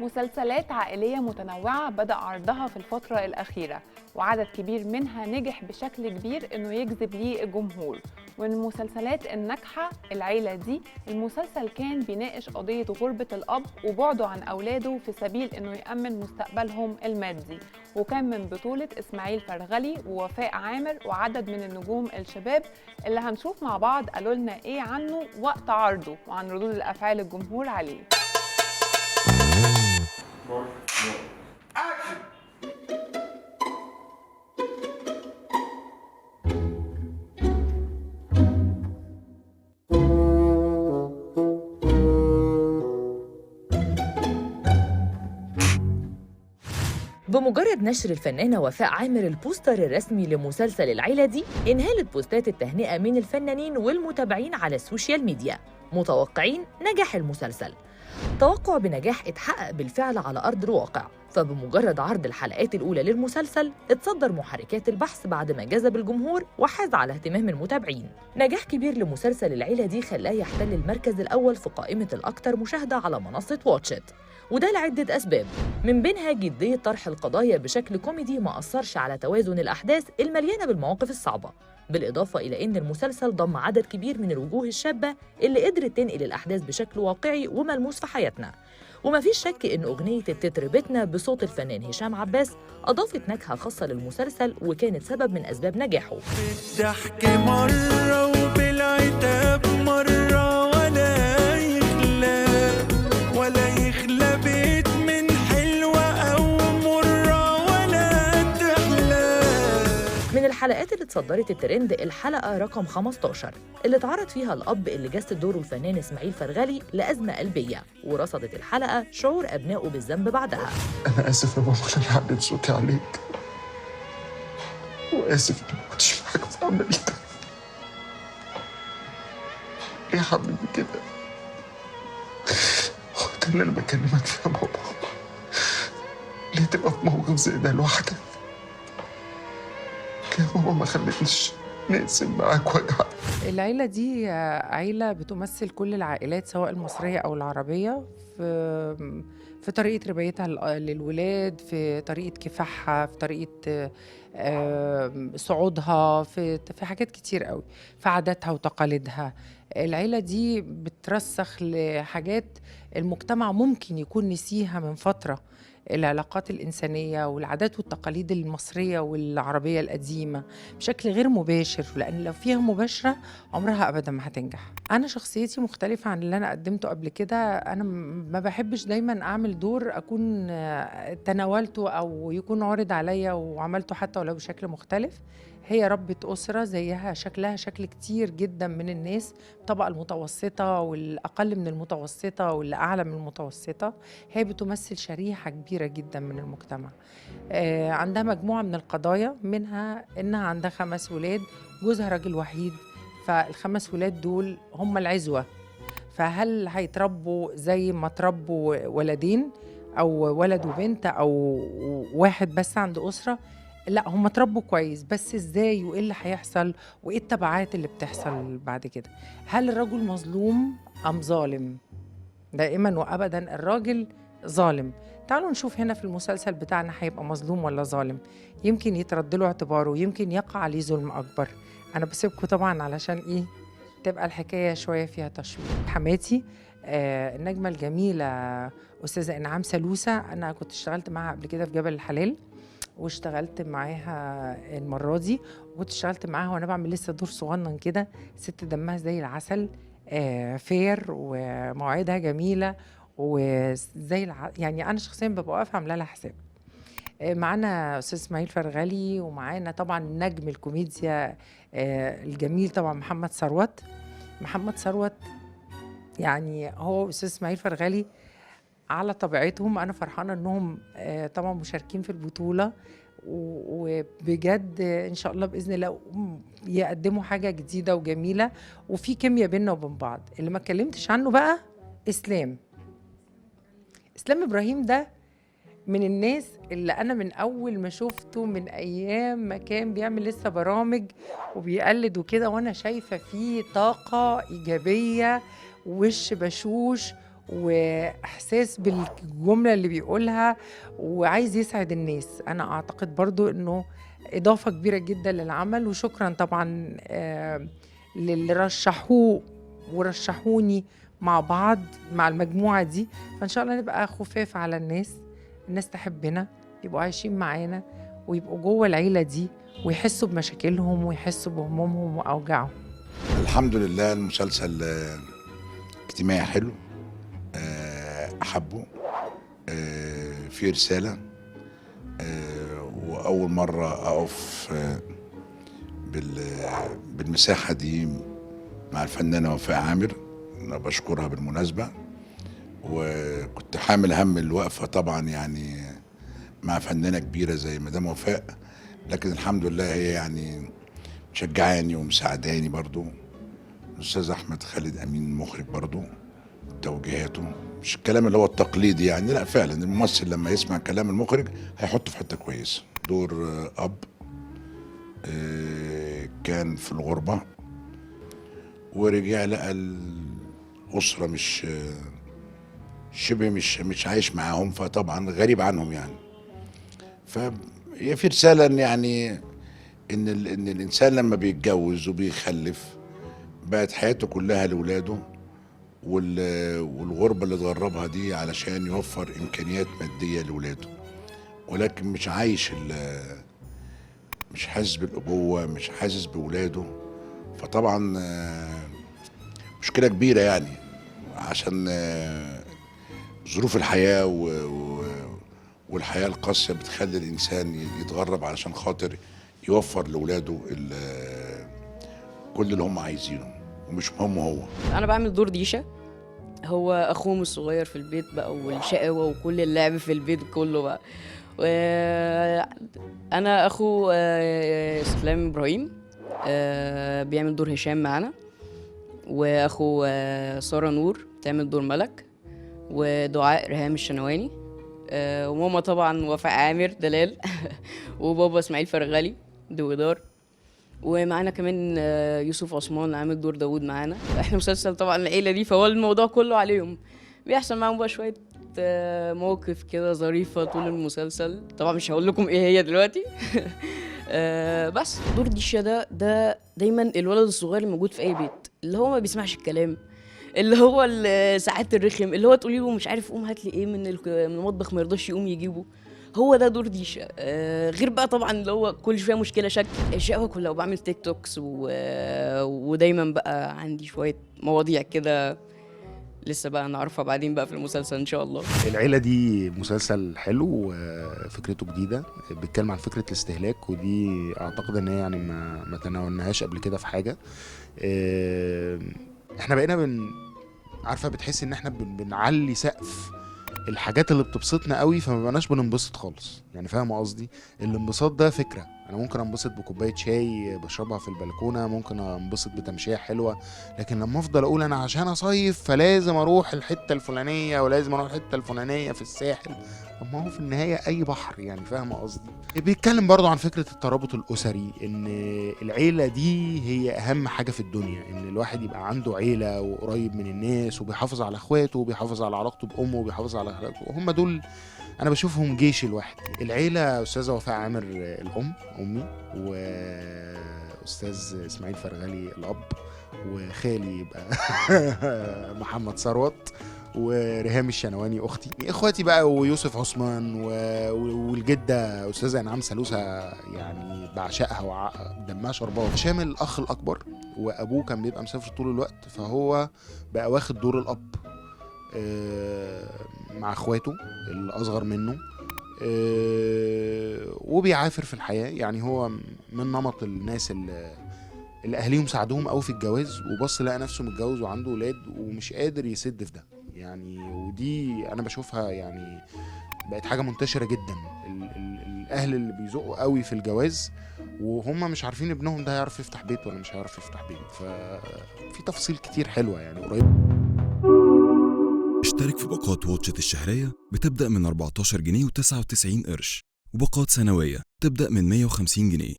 مسلسلات عائلية متنوعة بدأ عرضها في الفترة الأخيرة، وعدد كبير منها نجح بشكل كبير إنه يجذب ليه الجمهور. ومن المسلسلات الناجحة العيلة دي، المسلسل كان بيناقش قضية غربة الأب وبعده عن أولاده في سبيل إنه يأمن مستقبلهم المادي، وكان من بطولة إسماعيل فرغلي ووفاء عامر وعدد من النجوم الشباب اللي هنشوف مع بعض قالوا لنا إيه عنه وقت عرضه وعن ردود الأفعال الجمهور عليه. بمجرد نشر الفنانة وفاء عامر البوستر الرسمي لمسلسل العيلة دي، انهالت بوستات التهنئة من الفنانين والمتابعين على السوشيال ميديا، متوقعين نجاح المسلسل. توقع بنجاح اتحقق بالفعل على أرض الواقع، فبمجرد عرض الحلقات الأولى للمسلسل اتصدر محركات البحث بعد ما جذب الجمهور وحاز على اهتمام المتابعين. نجاح كبير لمسلسل العيلة دي خلاه يحتل المركز الأول في قائمة الأكثر مشاهدة على منصة Watch It، وده لعدة أسباب، من بينها جدية طرح القضايا بشكل كوميدي ما أثرش على توازن الأحداث المليانة بالمواقف الصعبة، بالإضافة إلى إن المسلسل ضم عدد كبير من الوجوه الشابة اللي قدرت تنقل الأحداث بشكل واقعي وملموس في حياتنا. وما فيش شك إن أغنية التتر بيتنا بصوت الفنان هشام عباس أضافت نكهة خاصة للمسلسل وكانت سبب من أسباب نجاحه. بالضحك مرة وبالعتاب مرة ولا يخلى ولا يخلى بيت من حلوة أو مرة ولا تحلى. من الحلقات اللي اتصدرت الترند الحلقة رقم 15 اللي اتعرض فيها الأب اللي جسد دوره الفنان إسماعيل فرغلي لأزمة قلبية، ورصدت الحلقة شعور أبنائه بالذنب بعدها. أنا آسف يا بابا عشان حبيت صوتي عليك، وآسف إني ما كنتش معاك في عمليتك. ليه يا حبيبي كده؟ هو ده اللي أنا بكلمك فيه يا بابا؟ ليه تبقى في موقف زي ده لوحدك؟ ليه يا بابا ما خلتنيش نقسم معاك وجعك؟ العيلة دي عيلة بتمثل كل العائلات سواء المصرية أو العربية في طريقة ربايتها للولاد، في طريقة كفاحها، في طريقة صعودها، في حاجات كتير قوي، في عاداتها وتقاليدها. العيلة دي بترسخ لحاجات المجتمع ممكن يكون نسيها من فترة، العلاقات الإنسانية والعادات والتقاليد المصرية والعربية القديمة بشكل غير مباشر، لأن لو فيها مباشرة عمرها أبدا ما هتنجح. أنا شخصيتي مختلفة عن اللي أنا قدمته قبل كده. أنا ما بحبش دايما أعمل دور أكون تناولته أو يكون عرض عليا وعملته حتى ولو بشكل مختلف. هي ربة أسرة زيها شكلها شكل كتير جدا من الناس، الطبقة المتوسطة والأقل من المتوسطة واللي أعلى من المتوسطة. هي بتمثل شريحة كبيرة جدا من المجتمع. عندها مجموعة من القضايا، منها إنها عندها 5 ولاد، جوزها راجل وحيد، فال5 ولاد دول هم العزوة، فهل هيتربوا زي ما تربوا ولدين أو ولد وبنت أو واحد بس عند أسرة؟ لا، هم تربوا كويس، بس ازاي وايه اللي هيحصل وايه التبعات اللي بتحصل بعد كده؟ هل الرجل مظلوم ام ظالم؟ دائما وابدا الراجل ظالم. تعالوا نشوف هنا في المسلسل بتاعنا هيبقى مظلوم ولا ظالم. يمكن يترد له اعتباره، يمكن يقع عليه ظلم اكبر. انا بسيبكم طبعا علشان ايه تبقى الحكايه شويه فيها تشويق. حماتي النجمه الجميله استاذه انعام سلوسه، انا كنت اشتغلت معاها قبل كده في جبل الحلال، واشتغلت معاها المرة دي، وكنت اشتغلت معاها وانا بعمل لسه دور صغنن كده. ست دمها زي العسل، fair ومواعيدها جميلة وزي يعني انا شخصيا ببقى واقفة عاملة لها حساب. معانا استاذ اسماعيل فرغلي، ومعانا طبعا نجم الكوميديا الجميل طبعا محمد ثروت. محمد ثروت يعني هو استاذ اسماعيل فرغلي على طبيعتهم. أنا فرحانة إنهم طبعا مشاركين في البطولة، وبجد إن شاء الله بإذن الله يقدموا حاجة جديدة وجميلة، وفي كيمياء بيننا وبين بعض. اللي ما اتكلمتش عنه بقى إسلام إبراهيم. ده من الناس اللي أنا من أول ما شفته من أيام ما كان بيعمل لسه برامج وبيقلد وكده، وأنا شايفة فيه طاقة إيجابية ووش بشوش واحساس بالجملة اللي بيقولها، وعايز يسعد الناس. انا اعتقد برضو انه اضافه كبيرة جدا للعمل. وشكرا طبعا للي رشحوه ورشحوني مع بعض مع المجموعة دي. فان شاء الله نبقى خفاف على الناس، الناس تحبنا، يبقوا عايشين معانا ويبقوا جوه العيلة دي ويحسوا بمشاكلهم ويحسوا بهمومهم واوجاعهم. الحمد لله المسلسل اجتماعي حلو، احبه، فيه رسالة، واول مرة اقف بالمساحه دي مع الفنانة وفاء عامر، انا بشكرها بالمناسبة، وكنت حامل هم الوقفة طبعا يعني مع فنانة كبيرة زي مدام وفاء، لكن الحمد لله هي يعني مشجعاني ومساعداني برضو. الاستاذ احمد خالد امين المخرج برضو توجيهاته مش الكلام اللي هو التقليدي يعني، لا فعلا الممثل لما يسمع كلام المخرج هيحطه في حتة كويسة. دور اب كان في الغربة ورجع لقى الاسرة مش شبه مش عايش معاهم، فطبعا غريب عنهم يعني. فهي في رسالة ان يعني ان الانسان لما بيتجوز وبيخلف بقت حياته كلها لاولاده، والغربة اللي اتغربها دي علشان يوفر امكانيات مادية لاولاده، ولكن مش عايش، مش حاسس بالابوه، مش حاسس بولاده. فطبعا مشكلة كبيرة يعني، عشان ظروف الحياة والحياة القاسية بتخلي الانسان يتغرب علشان خاطر يوفر لاولاده كل اللي هم عايزينه ومش مهم هو. انا بعمل دور ديشا، هو اخوهم الصغير في البيت بقى، والشقاوة وكل اللعب في البيت كله بقى. انا اخو اسلام ابراهيم، بيعمل دور هشام معانا، واخو ساره نور بتعمل دور ملك، ودعاء ريهام الشنواني، وماما طبعا وفاء عامر دلال وبابا اسماعيل فرغلي دويدار، ومعانا كمان يوسف عثمان عامل دور داوود معانا. احنا مسلسل طبعا العيلة دي، فهو الموضوع كله عليهم، بيحصل معاهم بقى شوية مواقف كده ظريفة طول المسلسل، طبعا مش هقول لكم ايه هي دلوقتي بس دور ديشا ده دايما الولد الصغير الموجود في اي بيت، اللي هو ما بيسمعش الكلام، اللي هو ساعات الرخم، اللي هو تقولي له مش عارف قوم هات لي ايه من المطبخ ما يرضاش يقوم يجيبه، هو ده دور ديشا. غير بقى طبعا اللي هو كل شوية مشكلة شكل الشقاوة كلها، وبعمل TikToks ودايما بقى عندي شوية مواضيع كده لسه بقى نعرفها بعدين بقى في المسلسل ان شاء الله. العيلة دي مسلسل حلو وفكرته جديدة، بيتكلم عن فكرة الاستهلاك، ودي اعتقد ان هي يعني ما تناولناهاش قبل كده في حاجة. احنا بقينا عارفه بتحس ان احنا بنعلي سقف الحاجات اللي بتبسطنا قوي، فما بقناش بننبسط خالص يعني، فاهمه قصدي؟ الانبساط ده فكرة، انا ممكن انبسط بكوبايه شاي بشربها في البلكونه، ممكن انبسط بتمشيه حلوة، لكن لما افضل اقول انا عشان اصيف فلازم اروح الحتة الفلانية ولازم اروح الحتة الفلانية في الساحل، طب ما هو في النهاية اي بحر يعني، فاهمه قصدي؟ بيتكلم برضو عن فكرة الترابط الاسري، ان العيلة دي هي اهم حاجة في الدنيا، ان الواحد يبقى عنده عيله وقريب من الناس وبيحافظ على اخواته وبيحافظ على علاقته بامه وبيحافظ على علاقته، هم دول انا بشوفهم جيش الواحد. العيلة استاذه وفاء عامر الام امي، واستاذ اسماعيل فرغلي الاب، وخالي يبقى محمد ثروت، وريهام الشنواني اختي، اخواتي بقى، ويوسف عثمان، والجدة استاذه انعام سلوسه يعني بعشقها ودمها شربات. هشام الاخ الاكبر، وابوه كان بيبقى مسافر طول الوقت، فهو بقى واخد دور الاب مع اخواته الاصغر منه، وبيعافر في الحياة. يعني هو من نمط الناس اللي اهاليهم ساعدوهم قوي في الجواز، وبص لقى نفسه متجوز وعنده اولاد ومش قادر يسد في ده يعني، ودي انا بشوفها يعني بقت حاجة منتشرة جدا، الاهل اللي بيزقوا قوي في الجواز وهم مش عارفين ابنهم ده هيعرف يفتح بيت ولا مش هيعرف يفتح بيت. ففي تفاصيل كتير حلوة يعني قريب. اشترك في باقات واتشت الشهرية بتبدأ من 14 جنيه و99 قرش، وباقات سنوية تبدأ من 150 جنيه.